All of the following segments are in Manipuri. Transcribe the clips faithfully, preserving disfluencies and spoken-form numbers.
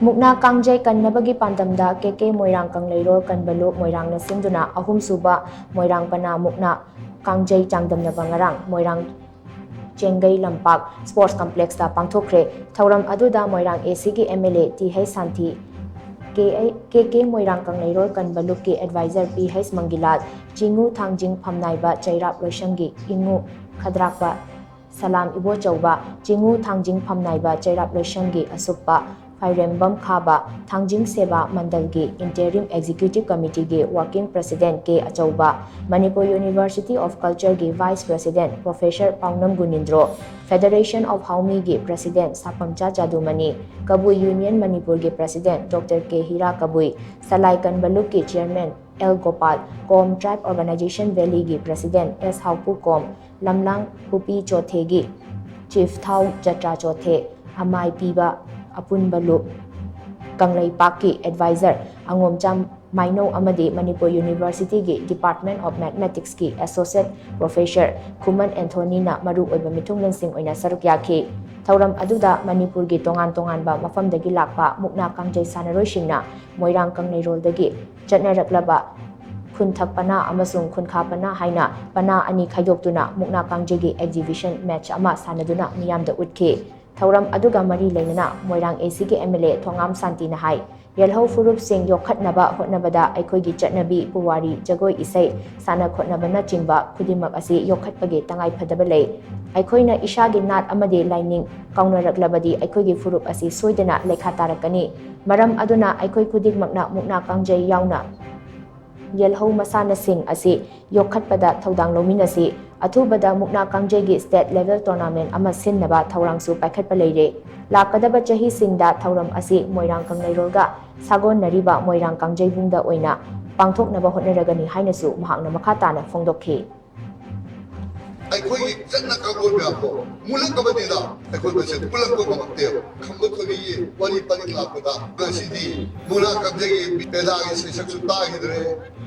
ꯃꯨꯛꯅꯥ ꯀꯥꯡꯖꯩ ꯀꯟꯅꯕꯒꯤ ꯄꯥꯟꯗꯝꯗ ꯀꯦ ꯀꯦ ꯃꯣꯏꯔꯥꯡ ꯀꯪꯂꯩꯔꯣꯜ ꯀꯟꯕ ꯂꯨꯞ ꯃꯣꯏꯔꯥꯡꯅ ꯁꯤꯟꯗꯨꯅ ꯑꯍꯨꯝꯁꯨꯕ ꯃꯣꯏꯔꯥꯡ ꯄꯅꯥ ꯃꯨꯛꯅꯥ ꯀꯥꯡꯖꯩ ꯆꯥꯡꯗꯝꯅꯕ ꯉꯔꯥꯡ ꯃꯣꯏꯔꯥꯡ ꯆꯦꯡꯒꯩ ꯂꯝꯄꯥꯛ ꯁ꯭ꯄꯣꯔꯠꯁ ꯀꯝꯄ꯭ꯂꯦꯛꯁꯇ ꯄꯥꯡꯊꯣꯛꯈ꯭ꯔꯦ꯫ ꯊꯧꯔꯝ ꯑꯗꯨꯗ ꯃꯣꯏꯔꯥꯡ ꯑꯦ ꯁꯤꯒꯤ ꯑꯦꯝ ꯑꯦꯜ ꯑꯦ ꯇꯤ ꯍꯩꯆ Shanti, K A, K K Moirang ꯀꯪꯂꯩꯔꯣꯜ ꯀꯟꯕ ꯂꯨꯞꯀꯤ ꯑꯦꯗꯚꯥꯏꯖꯔ ꯄꯤ ꯍꯩꯆ ꯃꯪꯒꯤꯂꯥꯜ, ꯆꯤꯡꯉꯨ ꯊꯥꯡꯖꯤꯡ ꯐꯝꯅꯥꯏꯕ ꯆꯩꯔꯥꯛ ꯂꯣꯏꯁꯪꯒꯤ ꯏꯉꯨ ꯈꯗ꯭ꯔꯥꯛꯄ ꯁꯂꯥꯝ ꯏꯕꯣꯆꯧꯕ, ꯆꯤꯡꯉꯨ ꯊꯥꯡꯖꯤꯡ ꯐꯝꯅꯥꯏꯕ ꯆꯩꯔꯥꯛ ꯂꯣꯏꯁꯪꯒꯤ ꯑꯁꯨꯞꯄ ꯐꯥꯏꯔꯦꯝꯕꯝ ꯈꯥꯕ, ꯊꯥꯡꯖꯤꯡ ꯁꯦꯕꯥ ꯃꯟꯗꯜꯒꯤ ꯏꯟꯇꯦꯔꯤꯝ ꯑꯦꯛꯖꯤꯀ꯭ꯌꯨꯇꯤꯚ ꯀꯃꯤꯇꯤꯒꯤ ꯋꯥꯔꯀꯤꯡ ꯄ꯭ꯔꯁꯤꯗꯦꯟꯠ ꯀꯦ ꯑꯆꯧꯕ, ꯃꯅꯤꯄꯨꯔ ꯌꯨꯅꯤꯚꯔꯁꯤꯇꯤ ꯑꯣꯐ ꯀꯜꯆꯔꯒꯤ vice president professor Paonam Gunindro, federation of ꯍꯥꯎꯃꯤꯒꯤ ꯄ꯭ꯔꯁꯤꯗꯦꯟꯠ ꯁꯥꯄꯝꯆꯥ ꯆꯥꯗꯨꯃꯅꯤ, ꯀꯕꯨꯏ ꯌꯨꯅꯤꯌꯟ ꯃꯅꯤꯄꯨꯔꯒꯤ president doctor K Hira Kabui, ꯁꯂꯥꯏ ꯀꯟꯕ ꯂꯨꯞꯀꯤ chairman L Gopal, Kom tribe organisation ꯚꯦꯂꯤꯒꯤ ꯄ꯭ꯔꯁꯤꯗꯦꯟꯠ ꯑꯦꯁ ꯍꯥꯎꯄꯨ ꯀꯣꯝ, ꯂꯝꯂꯥꯡ ꯍꯨꯄꯤ ꯆꯣꯊꯦꯒꯤ ꯆꯤꯐ ꯊꯥꯎ ꯖꯇ꯭ꯔꯥ ꯆꯣꯊꯦ, ꯑꯃꯥꯏ ꯄꯤꯕ ꯑꯄꯨꯟꯕ ꯂꯨꯞ ꯀꯪꯂꯩꯄꯥꯛꯀꯤ ꯑꯦꯗꯚꯥꯏꯖꯔ ꯑꯉꯣꯝꯆꯥ ꯃꯥꯏꯅꯧ ꯑꯃꯗꯤ ꯃꯅꯤꯄꯨꯔ ꯌꯨꯅꯤꯚꯔꯁꯤꯇꯤꯒꯤ ꯗꯤꯄꯥꯔꯠꯃꯦꯟꯠ ꯑꯣꯐ ꯃꯦꯊꯃꯦꯇꯤꯛꯁꯀꯤ ꯑꯦꯁꯣꯁꯤꯌꯦꯠ ꯄ꯭ꯔꯣꯐꯦꯁꯔ ꯈꯨꯃꯟ ꯑꯦꯟꯊꯣꯅꯤꯅ ꯃꯔꯨ ꯑꯣꯏꯕ ꯃꯤꯊꯨꯡꯂꯦꯟꯁꯤꯡ ꯑꯣꯏꯅ ꯁꯔꯨꯛ ꯌꯥꯈꯤ꯫ ꯊꯧꯔꯝ ꯑꯗꯨꯗ ꯃꯅꯤꯄꯨꯔꯒꯤ ꯇꯣꯉꯥꯟ ꯇꯣꯉꯥꯟꯕ ꯃꯐꯝꯗꯒꯤ ꯂꯥꯛꯄ ꯃꯨꯛꯅꯥ ꯀꯥꯡꯖꯩ ꯁꯥꯟꯅꯔꯣꯏꯁꯤꯡꯅ ꯃꯣꯏꯔꯥꯡ ꯀꯪꯂꯩꯔꯣꯜꯗꯒꯤ ꯆꯠꯅꯔꯛꯂꯕ ꯈꯨꯟꯊꯛ ꯄꯅꯥ ꯑꯃꯁꯨꯡ ꯈꯨꯟꯈꯥ ꯄꯅꯥ ꯍꯥꯏꯅ ꯄꯅꯥ ꯑꯅꯤ ꯈꯥꯏꯗꯣꯛꯇꯨꯅ ꯃꯨꯛꯅꯥ ꯀꯥꯡꯖꯩꯒꯤ ꯑꯦꯛꯖꯤꯕꯤꯁꯟ ꯃꯦꯠꯆ ꯑꯃ ꯁꯥꯟꯅꯗꯨꯅ ꯃꯤꯌꯥꯝꯗ ꯎꯠꯈꯤ꯫ ꯊꯧꯔꯝ ꯑꯗꯨꯒ ꯃꯔꯤ ꯂꯩꯅꯅ ꯃꯣꯏꯔꯥꯡ ꯑꯦ ꯁꯤꯒꯤ ꯑꯦꯝ ꯑꯦꯜ ꯑꯦ ꯊꯣꯉꯥꯝ ꯁꯥꯟꯇꯤꯅ ꯍꯥꯏ, ꯌꯦꯜꯍꯧ ꯐꯨꯔꯨꯞꯁꯤꯡ ꯌꯣꯛꯈꯠꯅꯕ ꯍꯣꯠꯅꯕꯗ ꯑꯩꯈꯣꯏꯒꯤ ꯆꯠꯅꯕꯤ, ꯄꯨꯋꯥꯔꯤ, ꯖꯒꯣꯏ ꯏꯁꯩ, ꯁꯥꯟꯅ ꯈꯣꯠꯅꯕꯅꯆꯤꯡꯕ ꯈꯨꯗꯤꯡꯃꯛ ꯑꯁꯤ ꯌꯣꯛꯈꯠꯄꯒꯤ ꯇꯉꯥꯏ ꯐꯗꯕ ꯂꯩ꯫ ꯑꯩꯈꯣꯏꯅ ꯏꯁꯥꯒꯤ ꯅꯥꯠ ꯑꯃꯗꯤ ꯂꯥꯏꯅꯤꯡ ꯀꯥꯎꯅꯔꯛꯂꯕꯗꯤ ꯑꯩꯈꯣꯏꯒꯤ ꯐꯨꯔꯨꯞ ꯑꯁꯤ ꯁꯣꯏꯗꯅ ꯂꯩꯈꯥ ꯇꯥꯔꯛꯀꯅꯤ꯫ ꯃꯔꯝ ꯑꯗꯨꯅ ꯑꯩꯈꯣꯏ ꯈꯨꯗꯤꯡꯃꯛꯅ ꯃꯨꯛꯅꯥ ꯀꯥꯡꯖꯩ ꯌꯥꯎꯅ ꯌꯦꯜꯍꯧ ꯃꯁꯥꯟꯅꯁꯤꯡ ꯑꯁꯤ ꯌꯣꯛꯈꯠꯄꯗ ꯊꯧꯗꯥꯡ ꯂꯧꯃꯤꯟꯅꯁꯤ꯫ ꯑꯊꯨꯕꯗ ꯃꯨꯛꯅꯥ ꯀꯥꯡꯖꯩꯒꯤ ꯁ꯭ꯇꯦꯠ ꯂꯦꯚꯦꯜ ꯇꯣꯔꯅꯥꯃꯦꯟꯠ ꯑꯃ ꯁꯤꯟꯅꯕ ꯊꯧꯔꯥꯡꯁꯨ ꯄꯥꯏꯈꯠꯄ ꯂꯩꯔꯦ꯫ ꯂꯥꯛꯀꯗꯕ ꯆꯍꯤꯁꯤꯡꯗ ꯊꯧꯔꯝ ꯑꯁꯤ ꯃꯣꯏꯔꯥꯡ ꯀꯪꯂꯩꯔꯣꯜꯒ ꯁꯥꯒꯣꯟꯅꯔꯤꯕ ꯃꯣꯏꯔꯥꯡ ꯀꯥꯡꯖꯩꯕꯨꯡꯗ ꯑꯣꯏꯅ ꯄꯥꯡꯊꯣꯛꯅꯕ ꯍꯣꯠꯅꯔꯒꯅꯤ ꯍꯥꯏꯅꯁꯨ ꯃꯍꯥꯛꯅ ꯃꯈꯥ ꯇꯥꯅ ꯐꯣꯡꯗꯣꯛꯈꯤ꯫ ꯑꯩꯈꯣꯏꯒꯤ ꯆꯠꯅ ꯀꯥꯡꯂꯣꯟ ꯃꯌꯥꯝꯗꯣ ꯃꯨꯜꯂꯛꯂꯕꯅꯤꯅ ꯑꯩꯈꯣꯏ ꯃꯁꯦ ꯄꯨꯜꯂꯛꯄ ꯉꯝꯃꯛꯇꯦꯕ꯫ ꯈꯝꯕ ꯊꯣꯏꯕꯤꯒꯤ ꯋꯥꯔꯤ ꯄꯔꯤꯡ ꯂꯥꯛꯄꯗ ꯉꯁꯤꯗꯤ ꯃꯨꯛꯅꯥ ꯀꯥꯡꯖꯩꯒꯤ ꯄꯦꯂꯥꯒꯤ ꯁꯩꯁꯛꯁꯨ ꯇꯥꯈꯤꯗ꯭ꯔꯦ,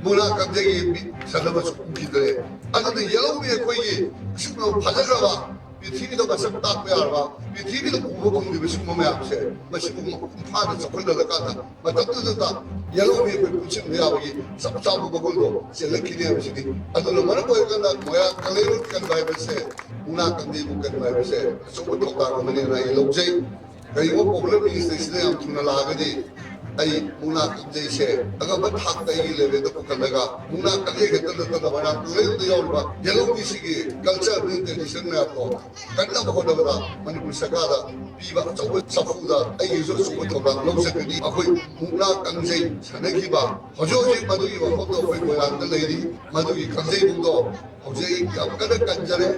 ꯃꯨꯛꯅꯥ ꯀꯥꯡꯖꯩꯒꯤ ꯃꯤꯠ ꯁꯥꯟꯅꯕꯁꯨ ꯎꯈꯤꯗ꯭ꯔꯦ꯫ ꯑꯗꯨꯅ ꯌꯦꯜꯍꯧꯒꯤ ꯑꯩꯈꯣꯏꯒꯤ ꯑꯁꯨꯛ ꯐꯖꯈ꯭ꯔꯕ ꯄ꯭ꯔꯤꯊꯤꯕꯤꯗ ꯃꯁꯛ ꯇꯥꯛꯄ ꯌꯥꯔꯕ, ꯄ꯭ꯔꯤꯊꯤꯕꯤꯗ ꯎꯕ ꯐꯪꯗ꯭ꯔꯤꯕ ꯁꯤꯒꯨꯝꯕ ꯃꯌꯥꯝꯁꯦ, ꯃꯁꯤꯕꯨ ꯃꯄꯨꯡ ꯐꯥꯅ ꯆꯥꯎꯈꯠꯍꯜꯂꯀꯥꯟꯗ ꯃꯇꯝꯗꯨꯗ ꯌꯦꯜꯍꯧꯃꯤ ꯑꯩꯈꯣꯏ ꯄꯨꯟꯁꯤꯟꯕ ꯌꯥꯕꯒꯤ ꯆꯞ ꯆꯥꯕ ꯃꯒꯨꯟꯗꯣ ꯆꯦꯜꯂꯛꯈꯤꯅꯤ ꯍꯥꯏꯕꯁꯤꯅꯤ꯫ ꯑꯗꯨꯅ ꯃꯔꯝ ꯑꯣꯏꯔꯀꯥꯟꯗ ꯃꯣꯏꯔꯥꯡ ꯀꯪꯂꯩꯔꯣꯜ ꯀꯟꯕ ꯍꯥꯏꯕꯁꯦ, ꯃꯨꯛꯅꯥ ꯀꯪꯂꯩꯕꯨ ꯀꯟꯕ ꯍꯥꯏꯕꯁꯦ ꯑꯆꯧꯕ ꯊꯧꯗꯥꯡ ꯑꯃꯅꯦꯅ ꯑꯩ ꯂꯧꯖꯩ꯫ ꯀꯔꯤꯒꯨꯝꯕ ꯄꯣꯄꯨꯂꯔ ꯃꯤꯅꯤꯁꯇꯔꯁꯤꯅ ꯌꯥꯝ ꯊꯨꯅ ꯂꯥꯛꯑꯒꯗꯤ ꯑꯩ ꯃꯨꯛꯅꯥ ꯀꯪꯖꯩꯁꯦ ꯑꯉꯝꯕ ꯊꯥꯛꯇ ꯑꯩꯒꯤ ꯂꯦꯚꯦꯜꯗ ꯄꯨꯈꯠꯂꯒ ꯃꯨꯛꯅꯥ ꯀꯪꯖꯩ ꯈꯛꯇ ꯅꯠꯇꯅ ꯃꯣꯏꯔꯥꯡ ꯀꯪꯂꯩꯔꯣꯜꯗ ꯌꯥꯎꯔꯤꯕ ꯌꯦꯜꯍꯧꯃꯤꯁꯤꯒꯤ ꯀꯜꯆꯔ ꯑꯃꯗꯤ ꯇ꯭ꯔꯦꯗꯤꯁꯟ ꯃꯌꯥꯝꯗꯣ ꯀꯟꯅꯕ ꯍꯣꯠꯅꯕꯗ ꯃꯅꯤꯄꯨꯔ ꯁꯔꯀꯥꯔꯗ ꯄꯤꯕ ꯑꯆꯧꯕ ꯆꯐꯨꯗ ꯑꯩꯒꯤꯁꯨ ꯑꯆꯧꯕ ꯊꯧꯗꯥꯡ ꯂꯧꯖꯒꯅꯤ꯫ ꯑꯩꯈꯣꯏ ꯃꯨꯛꯅꯥ ꯀꯪꯖꯩ ꯁꯥꯟꯅꯈꯤꯕ ꯍꯧꯖꯤꯛ ꯍꯧꯖꯤꯛ ꯃꯗꯨꯒꯤ ꯋꯥꯐꯝꯗꯣ ꯑꯩꯈꯣꯏ ꯃꯣꯏꯔꯥꯡꯗ ꯂꯩꯔꯤ꯫ ꯃꯗꯨꯒꯤ ꯀꯪꯖꯩꯕꯨꯡꯗꯣ ꯍꯧꯖꯤꯛ ꯑꯩ ꯌꯥꯝ ꯀꯟꯅ ꯀꯟꯖꯔꯦ꯫